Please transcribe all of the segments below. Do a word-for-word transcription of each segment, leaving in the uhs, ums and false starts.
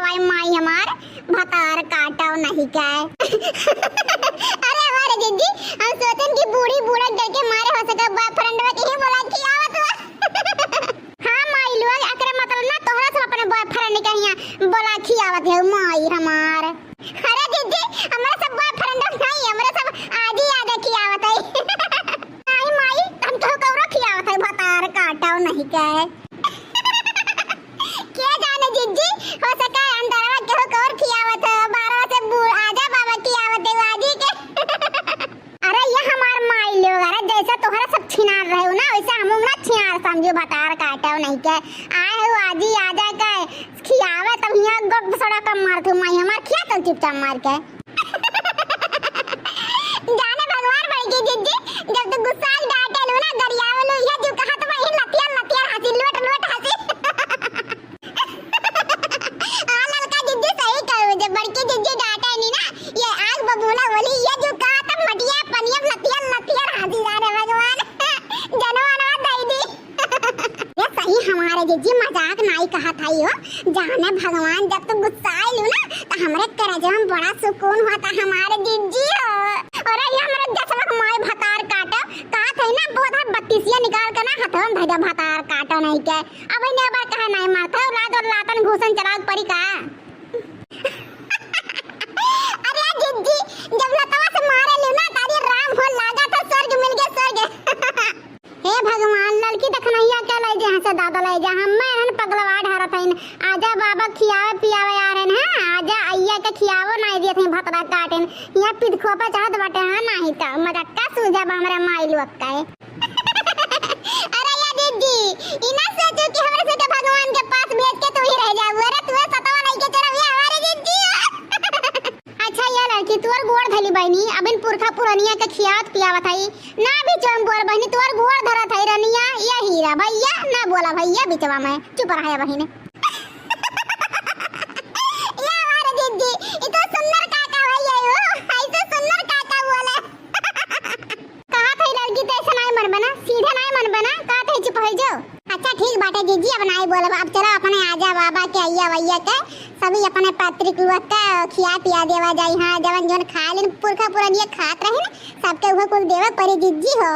आई माई हमार, भतार काटो नहीं का। अरे हमारे जिज्जी, हम सोचन कि बूढ़ी बूढ़ा करके मारे हो सके boyfriend में कहीं बोला कि आवत हुआ। हाँ माई लोग, एकरे मतलब ना तोहरा सब अपने boyfriend के हियां बोला खियावत है माई हमार। अरे जिज्जी, हमरा सब boyfriend नहीं, हमरा सब आजी आजा खियावत है। नहीं माई, हम केहू कौरो खियावत है, भतार काटो नहीं के। के जाने जिज्जी, हो सके अंदरवा केहू कौर खियावत है, बाहरवा से बू-, आजा बाबा खियावत है आजी के। अरे ये हमार माई लोग, अरे जैसे तोहरा सब छिनार रहे हो ना, वैसे हम ना छिनार समझो, भतार काटो नहीं के। आए हो आजी आजा के खियावे, तब हियां गोक सड़ा कम मार तू माई हमार खिया तब चुपचाप मार के। जाने भगवान बड़की जिज्जी, जब तू गुस्सा डांटे लो ना, गरियावे लो, ये जो कहा तो वही लतिया लतिया हंसी, लोट लोट हंसी। हाँ, ललका जिज्जी सही कहू, जब बड़की जिज्जी डांटे नी ना, ये आग बबूला बोली, ये जो कहा तब मटिया पनिया लतिया लतिया हाथी जा रे भगवान, जनवा नवा दई दी। ये सही हमारे जिज्जी मजाक नाई कहा था यो, जाने भगवान जब तू गुस्सा आइलू ना, तो हमरे करजवा में बड़ा सुकून हुआ था हमारे जिज्जी हो। अरे ये हमारे जसवा माई भतार काटो, कहा थे ना, बहुत बत्तीसिया निकाल के ना हथवा में भेजा भतार काटो नहीं के। अब इन्हें बार कहे नहीं मारता, औलाद और लातन घूसन चलाओ परी का? अरे जिज्जी, जब लतवा से मारे लू ना, तारी राम हो लागा था, स्वर्ग मिल गया, स्वर्ग। हे भगवान, लड़की देखनैया के ले जे हंसे दादा ले जा, हम मैं हन पगलवा ढारत हइन। आजा बाबा खियावे पियावे आ रहे हैं, आजा अइया के खियावो नहीं दिए थे भतरा काटेन। यहाँ पिद खोपा चाहत बाटे, हाँ, नहीं तो मजाक का सूझा बा हमरा माई लोग का है। अरे या दीदी, ई ना सोचू कि हमरे से के भगवान के पास भेज के तू ही रह जाबू। अरे तू सतवा लेके चला भैया हमारे दीदी। अच्छा या लड़की, तोर गोड़ धली बहनी, अबिन पुरखा पुरनिया के खियावत पियावत हई। ना भी चोम बोल बहनी, तोर गोड़ धरत हई रनिया, ये हीरा भैया, ना बोला भैया बिचवा में, चुप रहा बहिन। या हमारे दीदी, ई तो सुंदर काका भैया हो, ऐसे सुंदर काका बोले। कहा थे लड़की तो ऐसे नाई मन बना, सीधे नाई मन बना, कहा थे चुप हो जाओ। अच्छा ठीक बाटे जीजी, अब नाई बोलब। अब चलो अपने आजा बाबा के अइया वइया के सभी अपने पैतृक लोग के खिया पिया देवा जाई। हाँ, जवन जवन खा लेन पुरखा पुरनिया खात रहे ना, सबके उहे कुल देवे परी जीजी हो।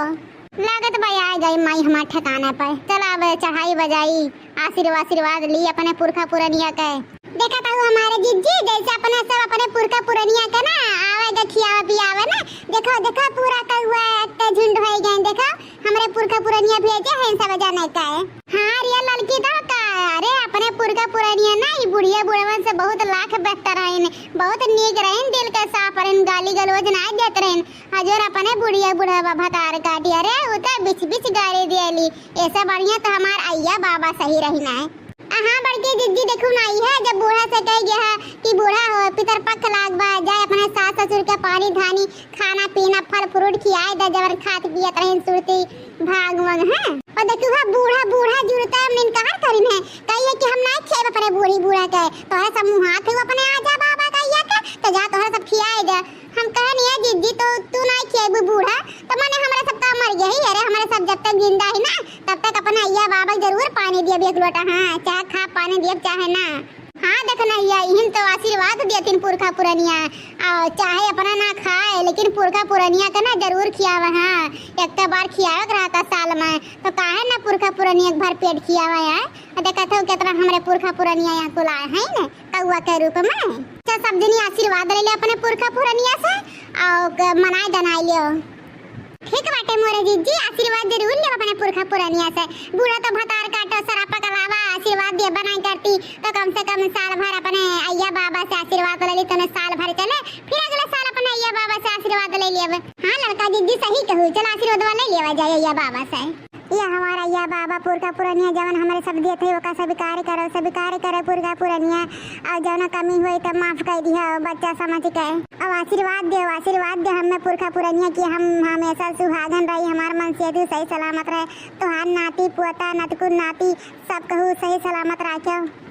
लागत बा आ गई माई हमार ठिकाना पर। चल अब चढ़ाई बजाई, आशीर्वाद, आशीर्वाद ली अपने पुरखा पुरनिया के। देखा था हमारे जिज्जी, जैसे अपने सब अपने पुरखा पुरनिया के ना आवे के खियावे पियावे ना। देखो, देखो, पूरा कौआ एक झुंड हो गए। देखो, हमरे पुरखा पुरनिया भेजे हैं सब जाने का है। हाँ रे लड़की तो का, अरे अपने पुरखा पुरनिया ना, ई बुढ़िया बुढ़वन से बहुत लाख बेहतर रहन, बहुत नीक रहन, दिल के साफ रहन, गाली गलौज ना देत रहन। हजर अपने बुढ़िया बुढ़वा भतार काटी, अरे उ तो बिच बिच गाली दियली। ऐसे बढ़िया तो हमार अइया बाबा सही रही ना है। आ हाँ बड़की जिज्जी, देखू ना, ई है जब बूढ़ा से कह गया है कि बूढ़ा हो, पितर पख लाग बा, जाए अपने सास ससुर के पानी धानी, खाना पीना, फल फ्रूट खियाए दे, जवन खात पियत रहन सुरती भाग वंग है। और देखू हा बूढ़ा, बूढ़ा जुड़ता मिन कहर करिन है, कहिए कि हम ना खेब अपने बूढ़ी बूढ़ा के, तोहरे सब मुहात हो अपने आजा बाबा का अइया के, तो जा तोहरे सब खियाए दे। हम कहन, "ए जिज्जी, तो तू नाई खियाबू बूढ़ा?" तो मने हमरा सब का मर गया ही, अरे हमरा सब जब तक जिंदा ही ना, तब तक अपना अइया बाबा जरूर पानी दियब एक लोटा, हाँ, चाहे खा पानी दियब चाहे ना। हाँ, देख ना अइया, इहिन तो आशीर्वाद दियथिन पुरखा पुरनिया, आ, चाहे अपना ना खाए, लेकिन पुरखा पुरनिया के ना जरूर खियावे, हाँ, एक बार खियावे के रहता साल में, तो काहे ना पुरखा पुरनिया एक बार पेट खियावे, हाँ? देखत हो कितना हमरे पुरखा पुरनिया यहाँ कुल आए हैं ना। कौआ के रूप में। अच्छा, सब जनी आशीर्वाद ले ले अपने पुरखा पुरनिया से, और क-, मनाए दनाए लियो। ठीक बाटे मोरे जिज्जी, आशीर्वाद जरूर लेब अपने पुरखा पुरनिया से। बूढ़ा तो भतार काटो, सरापा कलावा, आशीर्वाद दिए बनाए करती, तो कम से कम साल भर अपने अइया बाबा से आशीर्वाद ले ली, तने साल भर चले, फिर अगले साल अपने अइया बाबा से आशीर्वाद ले लेब। हाँ लड़का जिज्जी सही कहू, चल आशीर्वाद ले लेवा जाए अइया बाबा से। ये हमार अइया बाबा पुरखा पुरनिया जवन हमरे सब दिए थे, ओका स्वीकार करो, स्वीकार करे पुरखा पुरनिया। और जौना कमी होई त माफ कर दिया बच्चा समझ के। अब आशीर्वाद दे, आशीर्वाद दे हमें पुरखा पुरनिया कि हम हमेशा सुहागन रही, हमार मन से तू सही सलामत रहे, तोहार नाती पोता नतकुन नाती सब कहू सही सलामत रखे।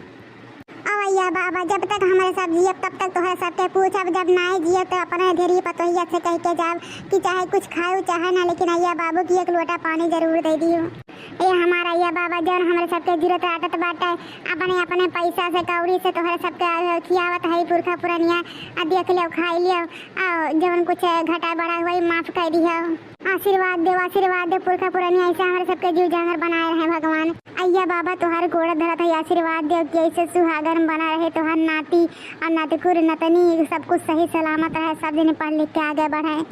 अब अइया बाबा, जब तक हमरे सब जियब, तब तक तोहरे सबके पूछब, जब नाई जियब, तो अपने धेरी पतोहिया से कह के जाब कि चाहे कुछ खाऊ, चाहे ना, लेकिन अइया बाबू की एक लोटा पानी जरूर दे दियो। ए हमार अइया बाबा, जौन हमरे सबके जरूरत आटत बाटे, अपने, अपने पैसा से, कौड़ी से तोहरे सबके खियावत है पुरखा पुरनिया, आ देख लियो, खाई लियो, आ जौन कुछ घटा बढ़ा हुआ, माफ कर दियो। आशीर्वाद देव, आशीर्वाद देव पुरखा पुरनिया, ऐसे हमरे सबके जीव जांगर बनाए रहे भगवान। अइया बाबा, तोहर गोड़ धरत है, आशीर्वाद देव कि ऐसे सुहागन बना रहे तोहर नाती और नातकुर नतनी, सब कुछ सही सलामत रहे, सब जने पढ़ लिख के आगे बढ़े।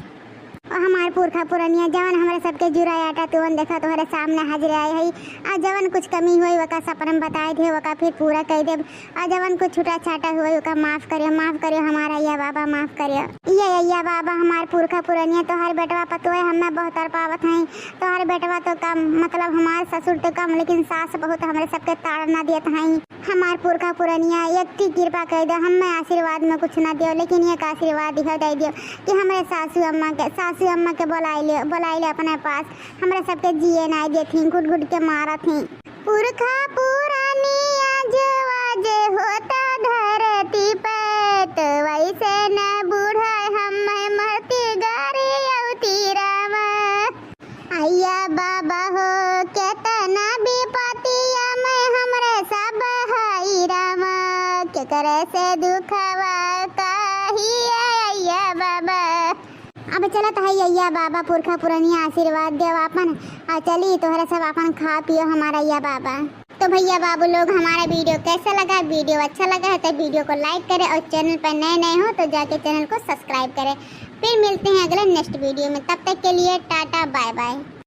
और हमार पुरखा पुरनिया जवन हमरे सबके जुरा आटा तुवन देखा तोहरे सामने हाजिर आए है। और जवन कुछ कमी हुई ओका सपन में बताए दे, ओका फिर पूरा कर देब। और जवन कुछ छूटा छाटा हुई ओका माफ करियो, माफ करियो हमार अइया बाबा, माफ करियो। ये अइया बाबा, हमार पुरखा पुरनिया तोहर बेटवा पतोह हमें बहुत तरपावत हैं। तोहर बेटवा तो कम, मतलब हमार ससुर तो कम, लेकिन सास बहुत हमरे सबके ताड़ना देत हैं। हमार पुरखा पुरनिया एक ठे कृपा कर दे, हमें आशीर्वाद में कुछ ना दियो, लेकिन एक आशीर्वाद इहो दे दियो कि हमरे सासू अम्मा के, सासू अम्मा के बुलाई ले, बुलाई ले अपने पास। हमरे सबके जिए ना देथिन, घुट घुट के मारत ही। पुरखा पुरनिया जो आज होता धरती पे, तो वैसे न बूढ़ा हमें मरती गारी औती रामा। अइया बाबा हो, केतना विपतिया में हमरे सब हई रामा, केकरे से दुखवा कही अइया बाबा। अब चलत हई अइया बाबा, पुरखा पुरनिया आशीर्वाद देव आपन, आ चली तोहरे सब आपन खा पियो हमार अइया बाबा। तो भैया बाबू लोग, हमारा वीडियो कैसा लगा? वीडियो अच्छा लगा है तो वीडियो को लाइक करें और चैनल पर नए नए हो तो जाके चैनल को सब्सक्राइब करें। फिर मिलते हैं अगले नेक्स्ट वीडियो में, तब तक के लिए टाटा बाय बाय।